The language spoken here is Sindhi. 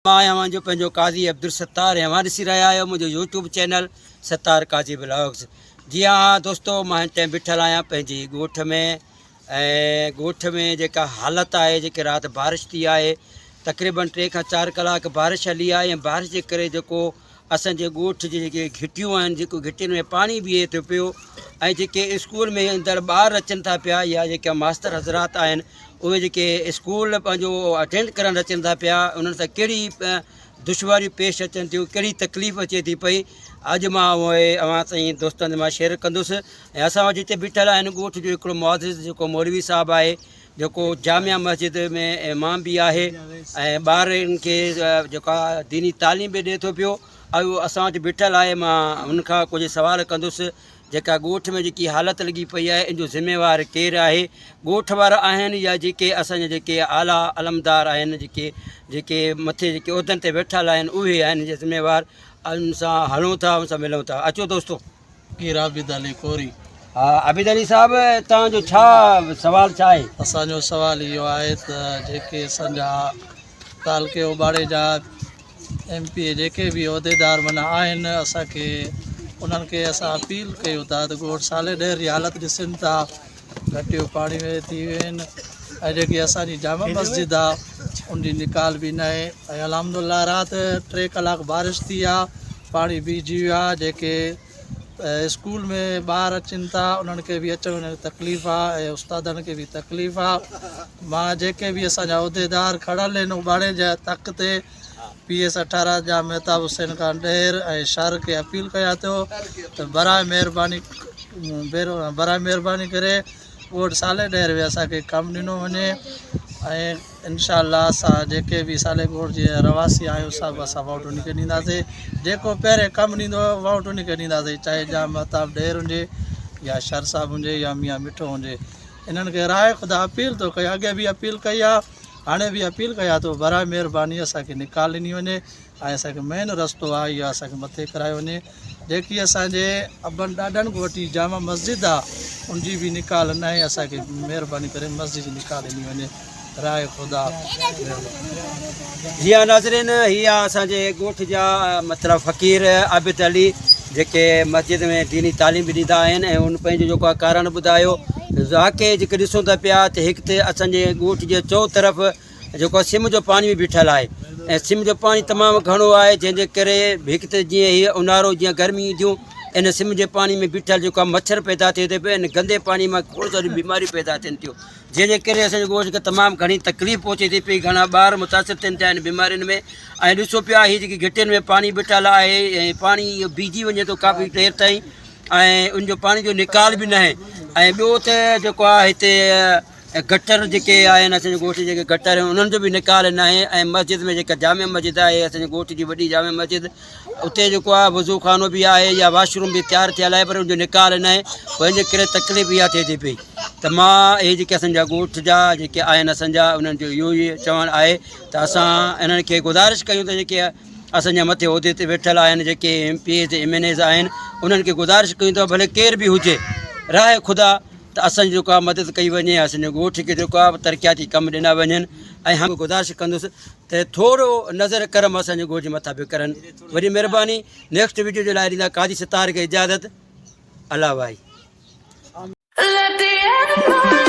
مان آهيان اوهان جو پنهنجو قاضي عبدالستار ۽ اوهان ڏسي رهيا آهيو منهنجو YouTube channel Sattar Qazi vlogs. جي ها دوستو مان هن ٽائيم بيٺل آهيان پنهنجي ڳوٺ ۾ ۽ ڳوٺ ۾ جيڪا حالت آهي جيڪي رات بارش ٿي آهي تقريبن ٽي کان چار ڪلاڪ بارش هلي آهي ۽ بارش جي ڪري جيڪو اسان جي ڳوٺ جي جيڪي گهٽيون آهن جيڪو گهٽين ۾ پاڻي بيهي ٿو پيو ۽ جيڪي اسڪول ۾ اندر ٻار اچن ٿا پيا يا جيڪا ماستر حضرات آهن اهي جيڪي اسڪول پنهنجو اٽينڊ ڪرڻ اچن ٿا پيا انهن سان ڪهڙي دشواريون پيش اچن ٿيون ڪهڙي تڪليف اچي ٿي پئي اڄ مان اهي اوهان سائين دوستن مان شيئر ڪندس ۽ اسان وٽ هتي بيٺل آهن ڳوٺ جو هڪڙو معزز جيڪو مولوي صاحب آهي جيڪو جامع مسجد ۾ امام به آهي ۽ ٻارن کي جيڪا ديني تعليم به ڏئي ٿو پيو اهو اسان وٽ بيٺل آهي مان هن کان ڪجهه سوال ڪندس جيڪا ڳوٺ ۾ جيڪي حالت لڳي پئي آهي ان جو ذميوار ڪير آهي ڳوٺ وارا آهن يا جيڪي اسان جا جيڪي اعليٰ علمدار آهن جيڪي جيڪي مٿي جيڪي عهدن تي ويٺل آهن اهي آهن جي ذميوار ان سان هلون ٿا ان سان ملون ٿا اچو دوستو. فقير عابد علي ڪوري. ها عابد علي صاحب توهان جو ڇا سوال ڇا آهي؟ اسان جو سوال اهو آهي ته جيڪي اسان جا تعلقي اوٻاڙي جا ايم پي اي جيڪي به عهديدار معنيٰ آهن اسان کي انهن کي اسان اپيل ڪيون ٿا ته ڳوٺ صالح ڏهر جي حالت ڏسن ٿا گهٽيون پاڻي ۾ ٿي ويون آهن ۽ جيڪي اسان جي جامع مسجد آ ان جي نڪال به ناهي ۽ الحمد لله رات ٽي ڪلاڪ بارش ٿي آ پاڻي بيهجي ويو آ جيڪي اسڪول ۾ ٻار اچن ٿا انهن کي به اچڻ وڃڻ تڪليف آ ۽ استادن کي به تڪليف آ مان جيڪي به اسان جا عهديدار کڙل آهن اٻاڙي جا تڪ تي پي ايس اٺارا جا مهتاب حسين خان ڏهر ۽ شھر کي اپيل ڪيان ٿو ته براء مهرباني براء مهرباني ڪري ڳوٺ صالح ڏهر ۾ اسان کي ڪم ڏنو وڃي ۽ انشاء الله اسان جيڪي به صالح ڳوٺ جي رهواسي آهيون سڀ اسان ووٽ ان کي ڏينداسين جيڪو پهرين ڪم ڏيندو ووٽ ان کي ڏينداسين چاهي ڄام مهتاب ڏهر هجي يا شر صاحب هجي يا ميان مٺو هجي انهن کي راء خدا اپيل ٿو ڪيان اڳي به اپيل ڪئي آهي هاڻي به اپيل ڪيان ٿو براء مهرباني اسان کي نڪال ڏني وڃي ۽ اسان کي مين رستو آهي اهو اسان کي مٿي ڪرايو وڃي جيڪي اسان جي ابن ڏاڏن کان وٺي جامع مسجد آ ان جي به نڪال ناهي اسان کي مهرباني ڪري مسجد جي نڪال ڏني وڃي راء خدا مهرباني. جي ها ناظرين هي آ اسان جي ڳوٺ جا مطلب فقير عابد علي جيڪي مسجد ۾ ديني تعليم به ڏيندا آهن ۽ ان پنهنجو جيڪو آ ڪارڻ ٻڌايو واقعي جيڪي ڏسون ٿا پيا ته هڪ ته اسان جي ڳوٺ جي چئو طرف جيڪو سم جو پاڻي به بيٺل آهي ۽ سم جو پاڻي تمام گهڻو آهي جنهن جي ڪري هڪ ته جيئن هي اونهارو جيئن گرمي اينديون ان سم جي پاڻي ۾ بيٺل جيڪو آهي مڇر پيدا ٿئي ٿو پيو ان گندي پاڻي مان کوڙ ساريون بيماريون پيدا ٿين ٿيون جنهن جي ڪري اسان جي ڳوٺ کي تمام گهڻي تڪليف پهچي ٿي پئي گهڻا ٻار متاثر ٿين ٿا ان بيمارين ۾ ۽ ڏسو پيا هي جيڪي گهٽين ۾ پاڻي بيٺل آهي ۽ پاڻي بيهجي وڃي ٿو ڪافي دير تائين ۽ ان جو پاڻي جو نيڪال به ناهي ۽ ٻيو ته جيڪو آهي هتي ۽ گٽر جيڪي آهن اسان جي ڳوٺ جيڪي گٽر آهن انهن جو به نيڪال ناهي ۽ مسجد ۾ جيڪا جامع مسجد آهي اسان جي ڳوٺ جي وڏي جامع مسجد اتي جيڪو آهي وضو خانو به آهي يا واش روم به تيار ٿيل آهي پر ان جو نيڪال ناهي پوء ان جي ڪري تڪليف اها ٿئي ٿي پئي ته مان اهي جيڪي اسان جا ڳوٺ جا جيڪي آهن اسان جا انهن جو اهو ئي چوڻ آهي ته اسان انهن کي گذارش ڪيون ته جيڪي اسان جا مٿي عهدي تي ويٺل آهن جيڪي M P As M N As آهن انهن کي گذارش ڪيون ته ڀلي ڪير به هجي راهه خدا ته اسان جي جيڪو آهي مدد ڪئي وڃي اسان جي ڳوٺ کي جيڪو آهي ترقياتي ڪم ڏنا وڃن ۽ هم گذارش ڪندس ته ٿورو نظر ڪرم اسان جي ڳوٺ جي مٿان به ڪرن وڏي مهرباني نيڪسٽ ويڊيو جي لاء ڏيندا قاضي ستار کي اجازت الله واهي. Let the animals.